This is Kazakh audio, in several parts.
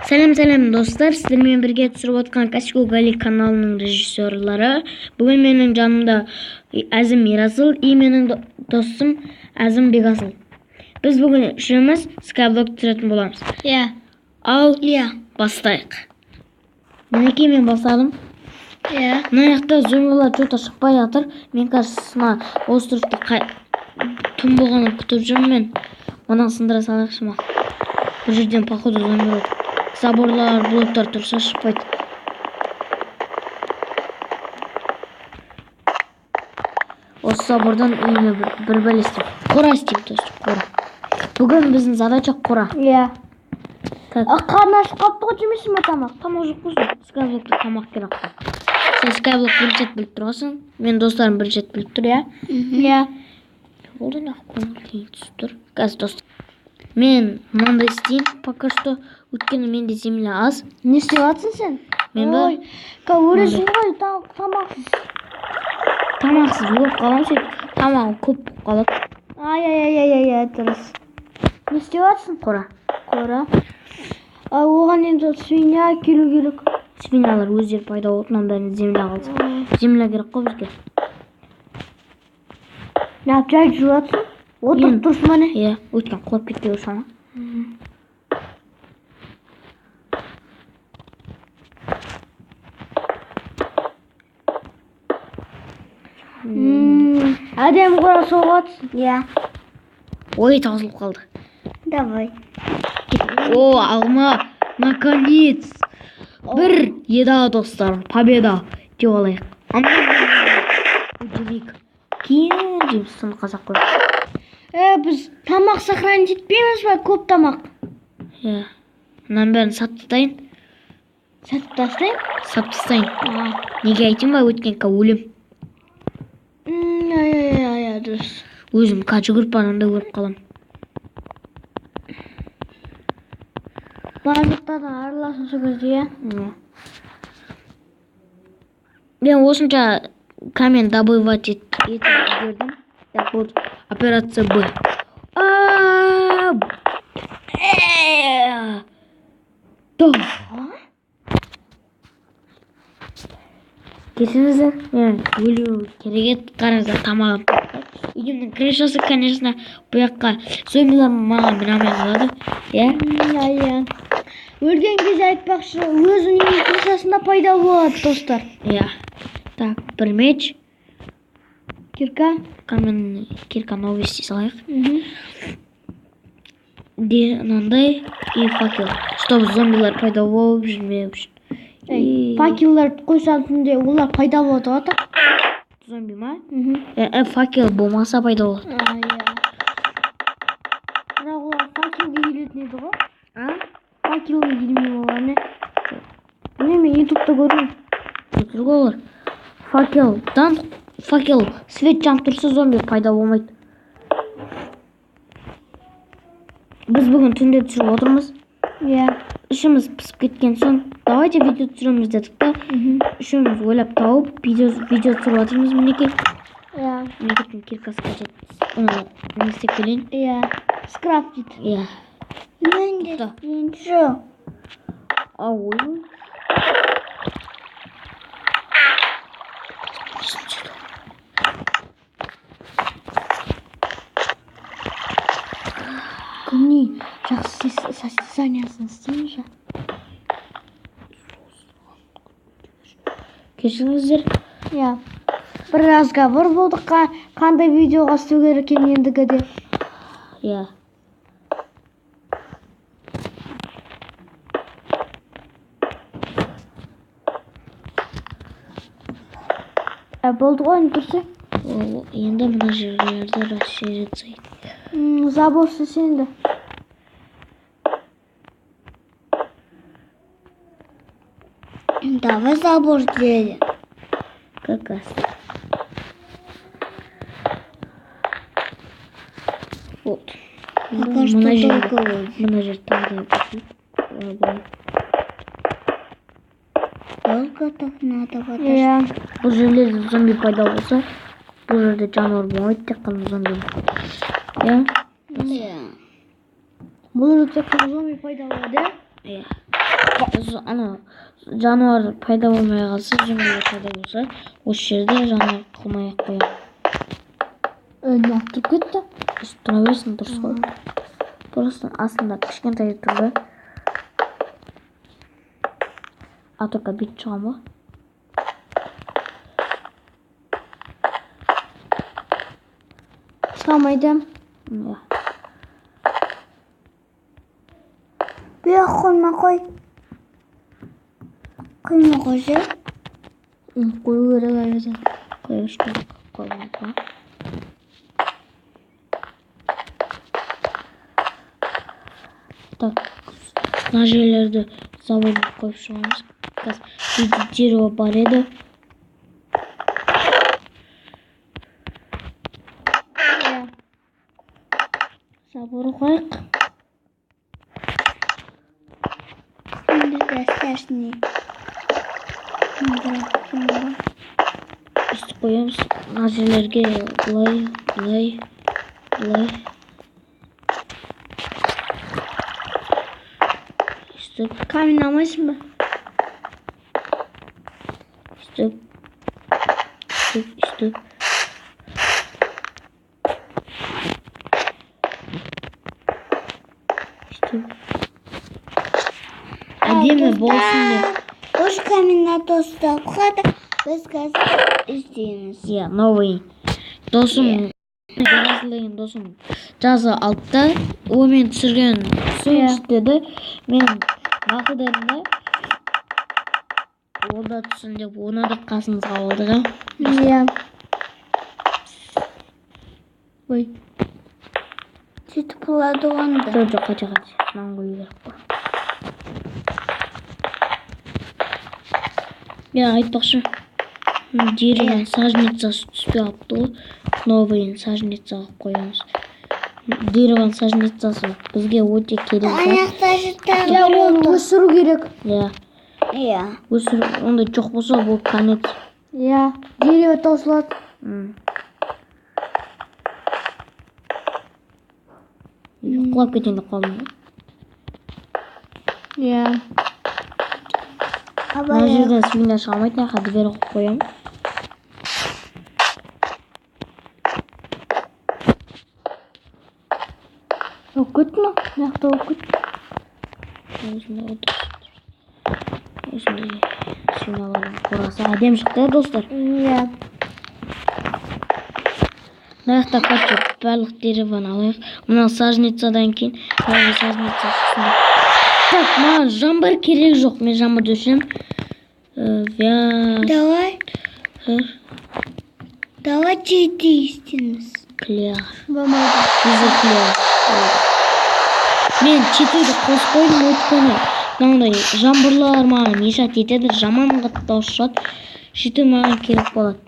Сәлем сәлем достар, сіздермен бірге түсіріп отқан Касико Гали каналының режиссерлары. Бүгін менің жанымда Әзім Ерасыл и менің досым Әзім Бекасыл. Біз бүгін үшеуміз Skyblock түсіретін боламыз. Иә. Ал Иә. бастайық. Мінекей мен бастадым. Иә. Мына жақта зомбилар что-то шықпай жатыр. Мен қазір мына островты түн болғанын күтіп жүрмін мен. Мынаны сындыра салайықшы ма? Бұл жерден походу зомби бар. Заборлар, блоктар тұрса шықпайды. Осы забордан үйіме бір бәле істеймін. Қора істеймін, то есть қора. Бүгін біздің задача қора. Иә. Так. Қарны ашып қалыпты ғой, жемейсің бе тамақ? Тамақ жоқ қой. Skyblockта тамақ керек қой. Сен Skyblock бірінші рет біліп тұрғансың. Менің достарым бірінші рет біліп тұр, иә? Иә. Болды, нахуй, көңіл күйім түсіп тұр. Қазір достар. Мен мынандай істеймін пока что. Өйткені менде земля аз. Не істеп жатсың сен? Мен бе? Ой, өлесің ғой, тамақсыз. Тамақсыз өліп қаламын сөйтіп. Тамағым көп болып қалады. Ай, ай, ай, ай, ай, ай, дұрыс. Не істеп жатсың? Қора. Қора. Оған енді свинья келу керек. Свиньялар өздері пайда болды, мынаның бәрін земля қалды. Земля керек қой бізге. Не, жай жүріп жатсың? Отырып Мен- тұрсың ба не? Иә, өйткені құлап кетпеу шама. Әдемі қора соғып жатсың. Иә. Ой, таусылып қалды. Давай. О, алма, наконец. Бір еда, достар, победа деп алайық. Жемейік. Кейін жейміз, соны қазақ қойып. Біз тамақ сохранить етпейміз ба? Көп тамақ. Иә. Мынаның бәрін сатып тастайын. Сатып тастайын? Сатып тастайын. Неге айтайын ба? Өйткені қазір өлем. Ай, ай, ай, ай, дұрыс. Өзім қазір жүгіріп барамын да өліп қаламын. Барлықтардан арыласың сол кезде, иә? Иә. Мен осынша камень добывать етіп үлгердім. Так, болды. Операция Б. А, э, да. Кешіріңіздер, мен өлу керек еді. Қараңыздар, тамағым тоқтады. Үйімнің крышасы, конечно, бұл жаққа зомбилар маған міне алмай қалады. Иә? Иә, иә. Өлген кезде айтпақшы, өзінің үйінің крышасында пайда болады, достар. Иә. Так, бір меч. Кирка. Каменный кирка новый істей салайық. Де мынандай и факел. Чтобы зомбилар пайда болып жүрмеу үшін. Ей, И факеллер қойсаң түнде олар пайда болады ғой, так? Зомби ма? Факел болмаса пайда болады. А, иә. Бірақ олар факелге келетін еді ғой. А? Факелге келмей олар не? Білмеймін, мен ютубта көрдім. Өтірік олар. Факелдан факел свет жанып тұрса зомби пайда болмайды. Біз бүгін түнде түсіріп отырмыз. Иә. Ішіміз пісіп кеткен соң давайте видео түсіреміз дедік та. Үшеуміз ойлап тауып видео түсіріп жатырмыз мінекей. Иә. Мектептің киркасы қажет. Оны не істеп келейін? Иә. Скрап дейді. Иә. Мен де Да. істейінші. Ау, ой. Күні жақсы состязаниясын істейміз. Кешіріңіздер. Иә. Бір разговор болды, қандай видеоға істеу керек екенін ендігіде. Иә. Болды ғой, енді тұрса. Ол енді мына жерлерді расширить етейік. Забор істесе енді. Давай забор сделаем. Как раз. Вот. Пока что Мына жер- только вот. Мына жер тағы да былай. Только так надо подождать. Иә. Бұл жерлерде зомби пайда болса, бұл жерде жануар болмайды, тек қана зомби. Иә? Иә. Бұл жерде тек қана зомби пайда болады, иә? Иә. Ана жануар пайда болмай қалса, зомбилер пайда болса, осы жерде жануар қылмай ақ қоямын. Неғып тұрып кетті? Өстіп тұра берсін, дұрыс қой. Просто астында кішкентай тұр да. А только бүйтіп шығамын ғой. Шыға алмайды. Иә. Бұяқ қойма қой. Қойма қойшы. Қою керек обязательно. Қоя керек. Қоймай. Так, мына жерлерді забор қойып шығамыз. Қазір бізде дерево бар еді. Иә. Забор қояйық. Енді достаточно. Үстіп қоямыз. Мына жерлерге былай, былай, былай. Үстіп. Камень алмайсың ба? Үстіп. Үстіп, үстіп. Үстіп. Әдемі болсын деп. Ош камень тостап қалды. Біз қазір іздейміз. Иә, новый. Досым, Ерасыл деген досым жазы алды да, онымен түсірген түсіріңізші деді. Мен мақұл дедім да. Ол да түссін деп, оны да қасымызға алдық, а? Иә. Ой. Сөйтіп болады онда. Жоқ, жоқ, қате, қате. Мынаны қою керек қой. Иә, айтпақшы. Дерево сажницасы түспей қалыпты ғой. Новый сажница қылып қоямыз. Дерево сажницасы бізге өте керек зат. Аяқта тағы Иә, оны өсіру керек. Иә. Иә. Өсіру ондай жоқ болса, бұл конец. Иә, дерево таусылады. Құлап кетейін деп қалдым ғой. Иә. Мына жерден свинья шыға алмайды, мына жаққа дверь қойып қоямын. Болып кетті ме? Мына жақта болып кетті. Осындай отырыс. Осындай свиньялардың қорасы әдемі шықты, иә, достар? Иә. Мына жақта, короче, барлық деревоны алайық. Мына сажницадан кейін новый сажница шықсын деп. Так, маған жаңбыр керек жоқ. Мен жаңбырды өшіремін. Давай. Давай жеті істейміз. Кляр. Болмайды. Бізде кляр. Мен жетіді қосып қойдым, өйткені мынандай жаңбырлар маған мешать етеді, жаман қатты дауыс шығады. Жеті маған керек болады.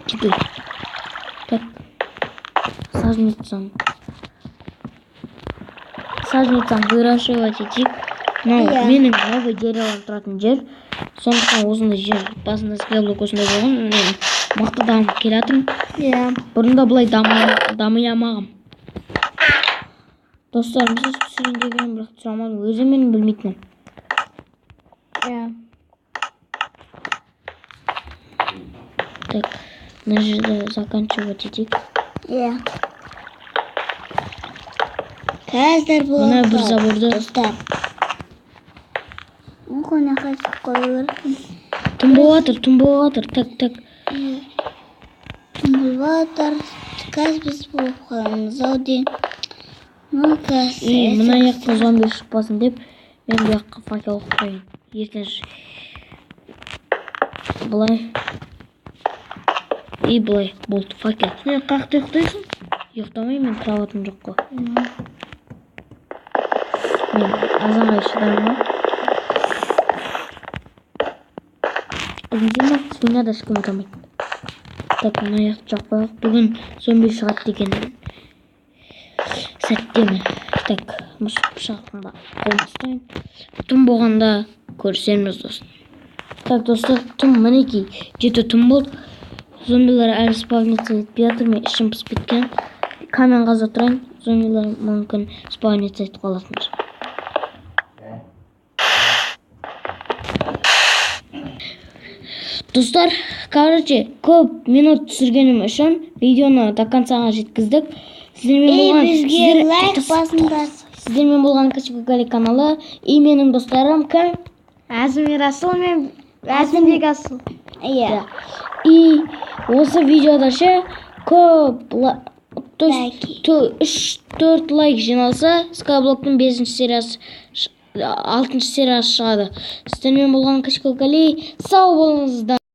Жеті. Так. Сажницаны. Сажницаны выращивать етейік. Мынау менің новый деревом тұратын жер. Сондықтан осындай жер басында скайблок осындай болған. Мен мықты дамып келе жатырмын. Иә. Бұрында былай дами алмағанмын. Достар, сіз түсірейін дегенмін, бірақ түсіре алмадым. Өзім мен білмейтінмін. Иә. Так, мына жерде заканчивать етейік. Иә. Қазір болады. Мына бір заборды. Достар. Қонаққа қою керек. Түн болып жатыр, түн болып жатыр. Так, так. Түн болып жатыр. Қазір біз болып қаламыз ау деймін. Ну, қазір. И мына жаққа зомби шықпасын деп, мен бұл жаққа факел қойып қояйын. Ертең былай. И былай болды факел. Сен қаяқта ұйықтайсың? Ұйықтамаймын, мен кроватым жоқ қой. Мен азанға шыдамын ғой. Білдіңдер ме? Свинья да ешкім ұтамайды. Так, мына жақты жауып қояйық. Бүгін зомби шығады деген сәттемін. Так, мұшық пышағын да қолыма ұстайын. Түн болғанда көрісеміз, достар. Так, достар, түн мінекей 7 түн болды. Зомбилар әлі спавниться етпей жатыр. Мен ішім пысып кеткен. Камен қаза тұрайын. Зомбилар мүмкін спавниться етіп қалатын. Достар, короче, көп минут түсіргенім үшін видеоны до конца жеткіздік. Сіздермен И болған бізге лайк басыңдар. Сіздермен болған Кашикогали каналы и менің достарым кім? Әзім Ерасыл мен Әзім Бекасыл. Иә. И осы видеода ше көп то есть Лайки. 3-4 лайк жиналса, Скайблоктың бесінші сериясы, алтыншы сериясы шығады. Сіздермен болған Кашикогали, сау болыңыздар.